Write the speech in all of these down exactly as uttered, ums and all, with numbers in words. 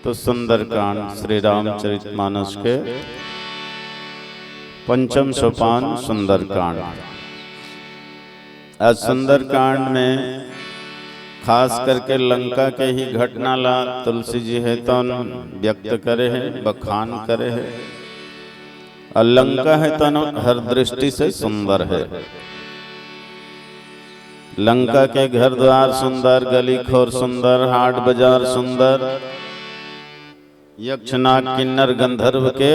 तो सुंदरकांड, श्री रामचरित मानस के पंचम सोपान सुंदरकांड। आज सुंदरकांड में खास करके लंका के ही घटना ला तुलसी जी हे तौन व्यक्त करे हे, बखान करे हे। अउ लंका हे तौन हर दृष्टि से सुंदर हे। लंका के घर द्वार सुंदर, गली खोर सुंदर, हाट बाजार सुंदर, यक्ष नाग किन्नर गंधर्व के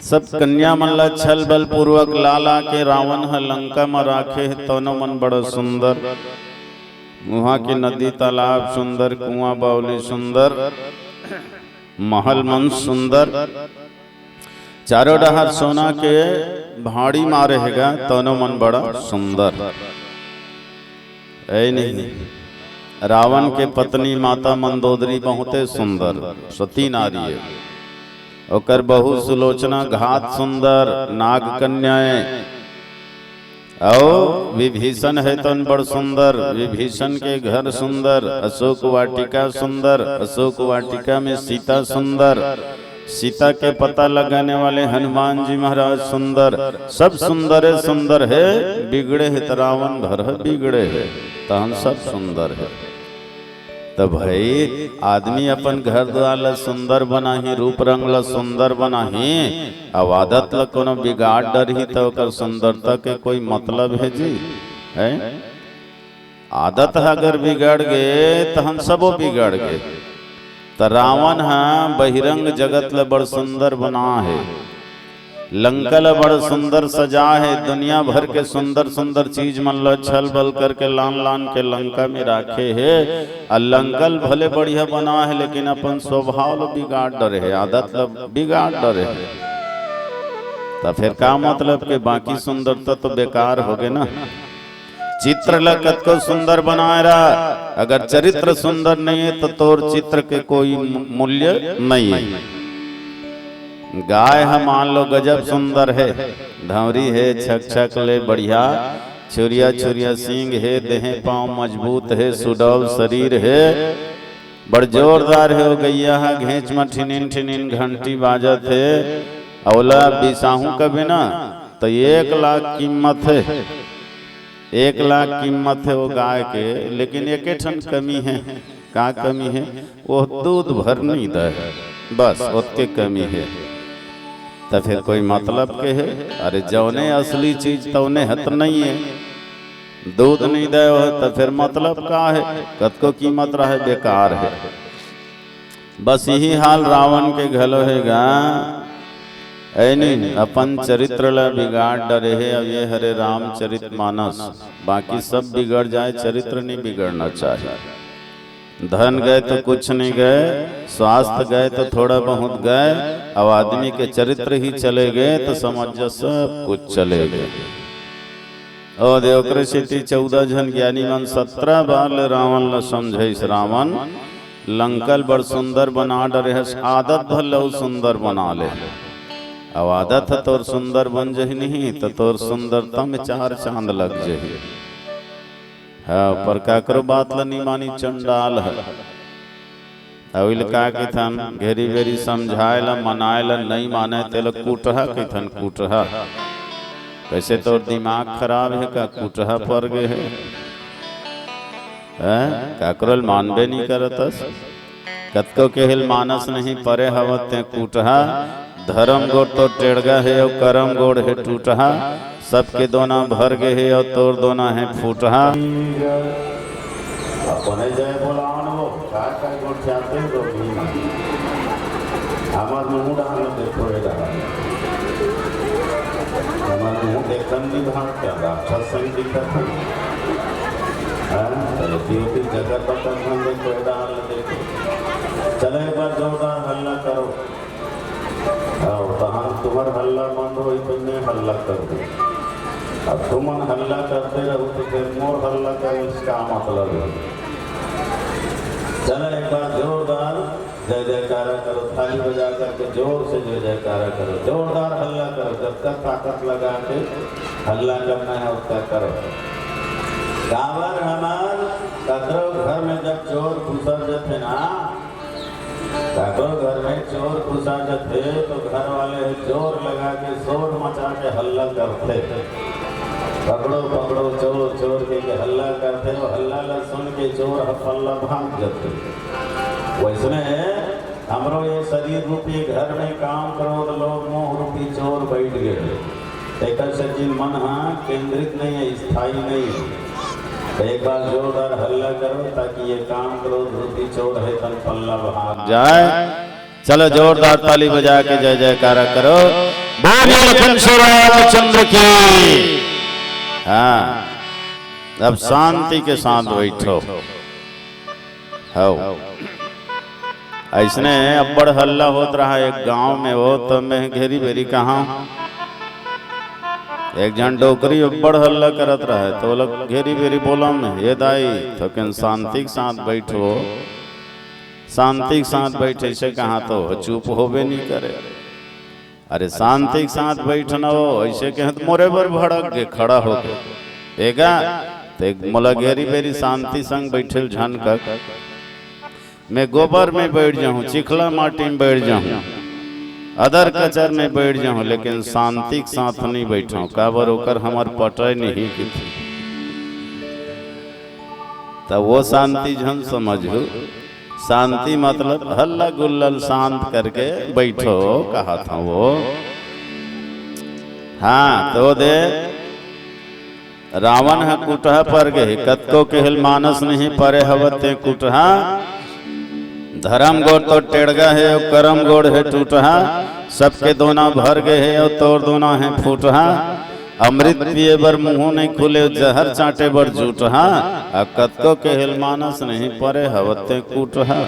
सब कन्या मन ला छल बल पूर्वक ला ला के रावण ह लंका म राखे हे, तौनो मन बड़ा सुंदर। उहाँ के नदी तालाब सुंदर, कुआं बावली सुंदर, महल मन सुंदर, चारों डहार सोना के भाड़ी मारे हे गा, तौनो मन बड़ा सुंदर। ऐ नहीं, रावण के पत्नी माता मंदोदरी बहुते सुंदर, सती नारी हे। ओकर बहू सुलोचना घात सुंदर, नाग कन्या हे। अउ विभीषण हे तौन बड़ सुंदर, विभीषण के घर सुंदर, अशोक वाटिका सुंदर, अशोक वाटिका में सीता सुंदर, सीता के पता लगाने वाले हनुमान जी महाराज सुंदर, सब सुंदर हे, सुंदर हे, बिगड़े हे त रावण भर हे बिगड़े हे, तहन सब सुंदर हे। त भाई, आदमी अपन घर द्वार ला सुंदर बनाही, रूप रंग ला सुंदर बनाही, अउ आदत ला कोनो बिगाड़ डरही त ओकर सुंदरता के कोई मतलब हे जी? हैं? आदत ह अगर बिगड़ गे, तहन सबो बिगड़ गे। त रावण ह बहिरंग जगत ल बड़ सुंदर बना हे, लंका ल बड़ सुंदर सजा हे, दुनिया भर के सुंदर सुंदर चीज मन ल छल बल करके लान लान के लंका में राखे हे। अउ लंका ल भले बढ़िया बना हे, लेकिन अपन स्वभाव ल बिगाड़ डरे हे, आदत ल बिगाड़ डरे हे। त फिर का मतलब के बाकी सुंदरता तो बेकार हो गे ना। चित्र ल कतको सुंदर बनाए रह, अगर चरित्र सुंदर नहीं हे, त तोर चित्र के कोई मू-, मूल्य नहीं हे। गाय ह मान लो गजब सुंदर हे, धौरी हे छक छक ले बढ़िया, छुरिया छुरिया सींग हे, देहे पाँव मजबूत हे, सुडौल शरीर हे, बड़ जोरदार हे। ओ गैया ह घेंच म ठिनिन ठिनिन घंटी बाजत हे, अउ ओला बिसाहू कबे ना, त एक लाख कीमत हे। एक लाख कीमत हे वो गाय के, लेकिन एके ठन कमी हे। का कमी हे? वो दूध भर नहीं दे, बस ओतके कमी हे। त फिर कोई मतलब के हे? अरे, जौने असली चीज तौने ह त नहीं हे, दूध नहीं दे हो त फिर मतलब का हे? कतको कीमत रहे, बेकार हे। बस यही हाल रावण के घलो हे गा। ऐ नी, अपन चरित्र ला बिगाड़ डरे हे। अब ये हरे रामचरित मानस, बाकी सब बिगड़ जाए, चरित्र नहीं बिगड़ना चाहिए। धन गए तो कुछ नहीं गए, स्वास्थ्य गए तो थोड़ा बहुत गए, अब आदमी के चरित्र ही चले गए तो समझ जा सब कुछ चले गए। और ओकरे सेती चौदह झन ज्ञानी मन सत्रह बार ले रावण ला समझाइस, रावण लंका ल बड़ सुंदर बना डरे हस, आदत भर ले अउ सुंदर बना ले। अब आदत ह तोर सुंदर बन जही नहीं, त तोर सुंदरता में चार चांद लग जही। हाँ, पर काकरो बात ल नी मानी, चंडाल ह। अउ इल का कहिथन, घेरी बेरी समझाए ल, मनाए ल नइ माने, तेला कुटहा कहिथन, कुटहा। कैसे तोर दिमाग खराब हे का, कुटहा पर गे हे? हैं? काकरो ल मानबे नी करतस। कतको केहे ल मानस नहीं, परे हवत ते कुटहा। धरम गोड़ तो टेड़गा हे अउ करम गोड़ हे टूटहा। सबके दोना भर गे हे अउ तोर दोना हे फूटहा। अपने जय बोलावन वो, काय काय गोड़ चाहते हो तो भी। हमार मुंह डाल देखो ये रहा। हमार मुंह देखन नहीं भाग क्या राक्षस सही दिखत है। हाँ, तो ये भी जगह पता हम देखो ये डाल देखो। चले एक बार जोरदार हल्ला करो। हाँ, तहां तुम्हार हल्ला बंद होई तो मैं हल्ला कर दूं। अब तुमन हल्ला करते रहो तो फिर मोर हल्ला करे, इसका मतलब है। चलो एक बार जोरदार जय जयकारा करो, थाली बजा करके जोर से जय जयकारा करो, जोरदार हल्ला करो, जब तक ताकत लगा के हल्ला करना है उतना करो। काबर हमार ककरो घर में जब चोर घुसर जथे ना, काकरो घर में चोर घुसा जथे तो घर वाले ह जोर लगा के शोर मचा के हल्ला करथे, "पकड़ो, पकड़ो, चोर, चोर" के, के हल्ला करथे। वो हल्ला ला सुन के चोर ह पल्ला भाग जथे। वैसने हमरो ये शरीर रूपी घर में काम करो तो लोभ मोह रूपी चोर बैठ गए। एकर से कि मन ह केंद्रित नहीं है, स्थायी नहीं है। तो एक बार जोरदार हल्ला करो ताकि ये काम करो रूपी चोर है तन पल्ला भाग जाए। चलो जोरदार ताली बजा के जय जयकारा करो। बोलिए लखन श्री रामचंद्र की। हाँ, अब शांति के साथ बैठो। हव। अइसने अब्बड़ हल्ला होत रहा एक गांव में, वो तो मैं घेरी बेरी कहा, एक झन डोकरी अब्बड़ हल्ला करत रहा, तो ओला घेरी बेरी बोला मैं, "हे दाई, थोकिन शांति के साथ बैठो, शांति के साथ बैठे" से कहा तो चुप होबे नहीं करे। "अरे शांति के साथ बैठना हो, ऐसे कहे तो मोरे बर भड़क गे खड़ा होके। एगा, ते मोला घेरी बेरी शांति संग बैठे ल झन कक। मैं गोबर में बैठ जाहूं, चिखला माटी में बैठ जाहूं, अदर कचर में बैठ जाहूं, लेकिन शांति के साथ नहीं बैठूं, काबर ओकर हमर पटय नहीं किथे।" तब वो शांति झन समझू। शांति मतलब हल्ला गुल्लल शांत करके बैठो, कहा था वो। हाँ, तो दे रावण ह कुटहा पर गे, कतको केहेल मानस नहीं परे हवत ते कुटहा। धर्म गोड़ तो टेड़गा है और करम गोड़ है टूटहा। सबके दोना भर गे है और तोर दोना है फूटहा। अमृत पिए बर मुंह नहीं खुले, जहर चाटे बर जूटहा। आ कतको केहेल मानस नहीं परे हवत ते कुटहा।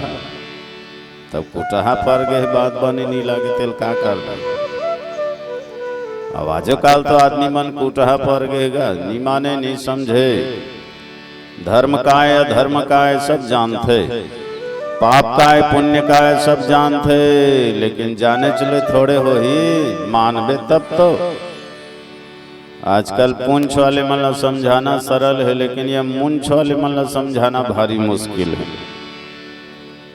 तब कुटहा पर गे, बात बने नहीं लागे, तेल का कर दे। अब आजो काल तो आदमी मन कुटहा पर गे गा, नहीं माने, नहीं समझे। धर्म काय, अधर्म काय, सब जानथे। पाप काय, पुण्य काय, सब जानथे, लेकिन जाने चले थोड़े होही, मानबे तब तो। आजकल पूंछ वाले मन ला समझाना सरल है, लेकिन ये मुंछ वाले मन ला समझाना भारी मुश्किल है।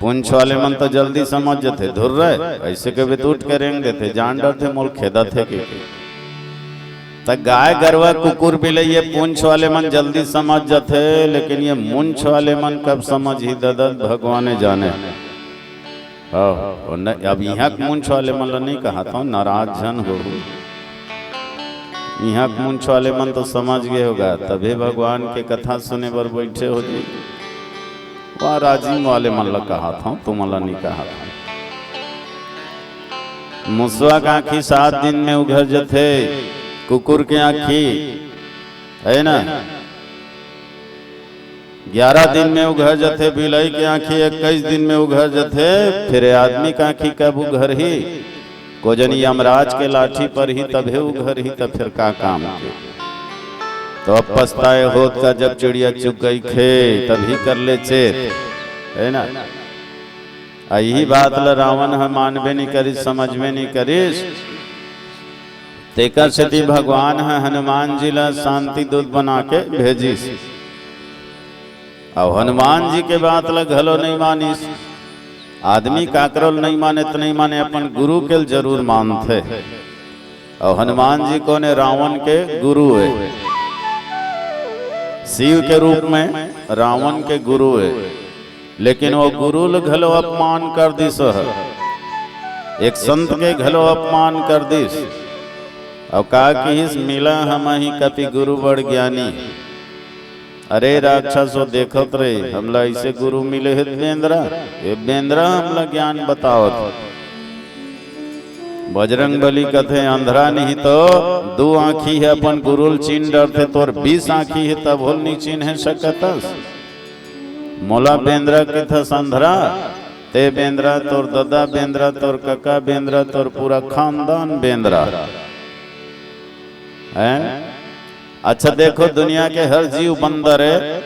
पूंछ वाले मन तो जल्दी समझ जथे, "धुर रहे", ऐसे कबे तो उठ के रेंग देथे, जान डरथे, "मोल खेदत हे" के। त गाय, गरवा, कुकुर, बिलई, ये पूंछ वाले मन जल्दी समझ जथे, लेकिन ये मुंछ वाले मन कब समझही ददन, भगवाने जाने। हाँ, और न, अब इहाँ के मुंछ वाले मन ला नहीं कहा था, नाराज झन हो। इहाँ के मुंछ वाले मन तो समझ गए होगा, तभे भगवान के कथा सुने बर बैठे हो जी। वहाँ राजिम वाले मन ला कहा था, तुम ला नहीं कहा था। मुसवा के आँखी सात दिन में उघर जथे, कुकुर के आँखी, है ना, ग्यारह दिन में उघर जथे, बिलई के आँखी इक्कीस दिन में उघर जथे, फिर ये आदमी के आँखी कब उघरही? को जनी यमराज के लाठी परही तभे उघरही, त फिर का काम के? तो अब पछताए होत का, जब चिड़िया चुग गई खेत, तभी कर ले चेत, है ना? आ यही बात ला रावण ह मानबे नहीं करिस, समझबे नहीं करिस। तेकर सेती भगवान ह हनुमान जी ला शांति दूत बना के भेजिस। अउ हनुमान जी के बात ला घलो नहीं मानिस। आदमी काकरो ल नहीं माने त नहीं माने, अपन गुरु के ल जरूर मानथे। अउ हनुमान जी कोने? रावण के गुरु है, शिव के रूप में रावण के गुरु है। लेकिन वो गुरु ल घलो अपमान कर दिस ह, एक संत के घलो अपमान कर दिस। अउ का किहिस, "मिला हमही कपि गुरु बड़ ज्ञानी।" अरे राक्षस, वो देखत रहे, हमला ऐसे गुरु मिले हे बेंदरा, ये बेंदरा हमला ज्ञान बतावत। बजरंग बली कथे, अंधरा नहीं तो दू आँखी हे, अपन गुरु ल चिन्ह डरथे, तोर बीस आँखी हे, तभो ल नहीं चिन्हे सकतस। मोला बेंदरा कथस अंधरा, ते बेंदरा, तोर ददा बेंदरा, तोर कका बेंदरा, तोर पूरा खानदान बेंदरा। हैं? अच्छा देखो, दुनिया के हर जीव बंदर है,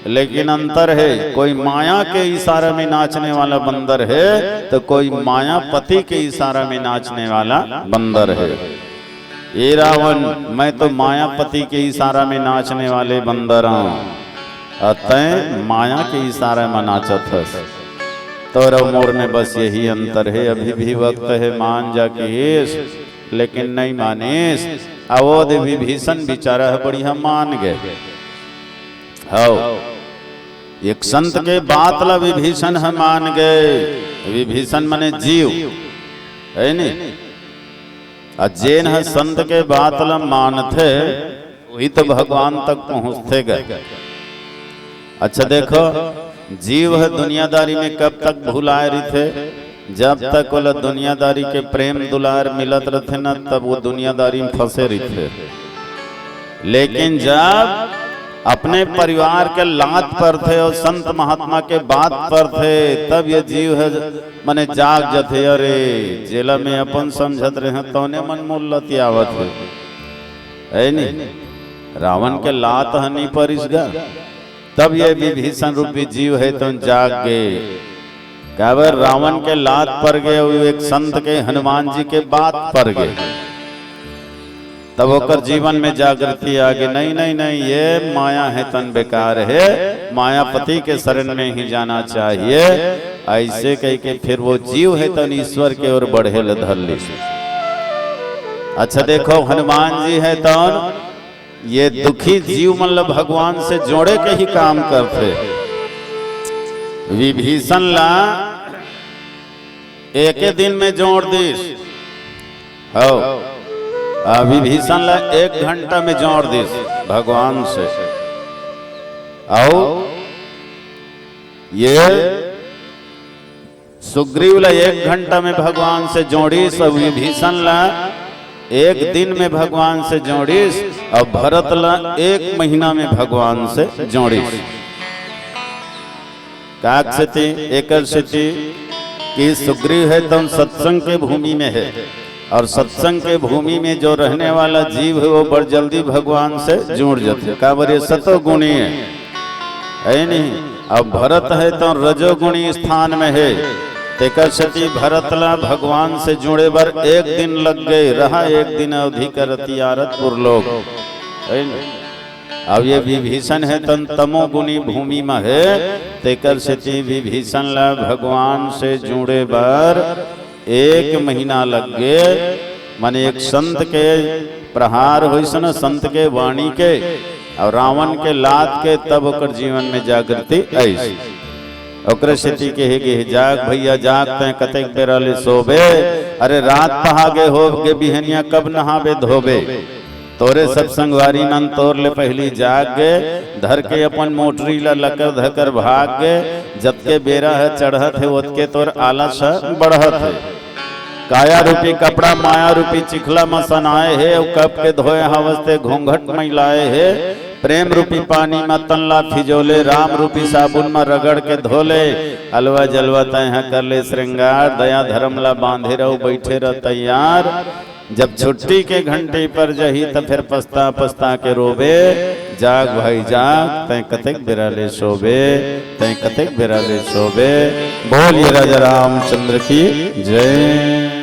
लेकिन अंतर है, कोई माया के इशारा में नाचने वाला बंदर है, तो कोई मायापति के इशारा में नाचने वाला बंदर है। ए रावण, मैं तो मायापति के इशारा में नाचने वाले बंदर हूँ, अउ तैं माया के इशारा में नाचत हस। तोर अउ मोर में बस यही अंतर हे, अभी भी वक्त हे मान जा किहिस, लेकिन नइ मानिस। अवोध विभीषण बिचारा ह बढ़िया मान गे। हव, एक संत के बात ला विभीषण ह मान गे। विभीषण मने जीव, हे नी? अउ जेन ह संत के बात ला मानथे, वही तो भगवान तक पहुँचथे गा। अच्छा देखो, जीव ह दुनियादारी में कब तक भुलाए रहिथे? जब तक ओला दुनियादारी के प्रेम दुलार मिलत रहिथे ना, तब वो दुनियादारी में फंसे रहिथे। लेकिन जब अपने परिवार के लात परथे अउ संत महात्मा के बात परथे, तब ये जीव ह मने जाग जथे, अरे, जेला मैं अपन समझत रहेंव, तौने मन मोर लतियावत हे। हे नी? रावण के लात ह नी परिस गा, तब ये विभीषण रूपी जीव हे तौन जाग गे। काबर रावण के लात पर गे, अउ एक संत के, हनुमान जी के बात पर गे। तब ओकर जीवन में जागृति आ गे, नहीं, नहीं, नहीं, ये माया हे तौन बेकार हे, मायापति के शरण में ही जाना चाहिए। अइसे कहिके फिर वो जीव हे तौन ईश्वर के ओर बढ़े ल धर लिस। अच्छा देखो, हनुमान जी हे तौन ये दुखी जीव मन ल भगवान से जोड़े के ही काम करथे। विभीषण ला एके दिन में जोड़ दिस। हव, आ विभीषण ला एक घंटा में जोड़ दिस भगवान से। अउ ये सुग्रीव ला एक घंटा में भगवान से जोड़िस, अउ विभीषण ला एक दिन में भगवान से जोड़िस, अउ भरत ला एक महीना में भगवान से जोड़िस। काक सेती, एकर सेती कि सुग्रीव हे तौन सत्संग के भूमि में हे, अउ सत्संग के भूमि में जो रहने वाला जीव हे, वो बड़ जल्दी भगवान से जुड़ जथे। काबर ये सतोगुणी हे, हे नहीं? अउ भरत हे तौन रजोगुणी स्थान में हे, तेकर सेती भरत ला भगवान से जुड़े बर एक दिन लग गे, रहा एक दिन अवधि कर रतियारत पुरलोक, हे नहीं? अब ये विभीषण हे तौन तमोगुणी भूमि म हे, तेकर सेती विभीषण ला भगवान से जुड़े बर एक महीना लग गे। माने एक संत के प्रहार होइस न, संत के वाणी के, अउ रावण के लात के, तब ओकर जीवन में जागृति आइस। ओकरे सेती कहे गे हे, "जाग भैया जाग, तैं कतेक बेरा ले सोबे? अरे रात पहा गे, हो गे बिहनिया, कब नहाबे धोबे?" तोरे सब संगवारी मन तोर ले पहिली जाग गे, धर के अपन मोटरी ला लकर धकर भाग गे। जतके बेरा ह चढ़त हे, ओतके तोर आलस ह बढ़त हे। काया रूपी कपड़ा माया रूपी चिखला म सनाए हे, अउ कब के धोए हवस ते घूंघट मैलाए हे। प्रेम रूपी पानी म तन ला फिजोले, राम रूपी साबुन म रगड़ के धोले। अलवा जलवा तैं ह कर ले श्रृंगार, दया धर्म ला बांधे रहो, बैठे रह तैयार। जब छुट्टी के घंटी पर जही, त फिर पछता पछता के रोबे। जाग भाई जाग, तैं कतेक बेरा ले सोबे, तैं कतेक बेरा ले सोबे। बोलिए राजा रामचंद्र की जय।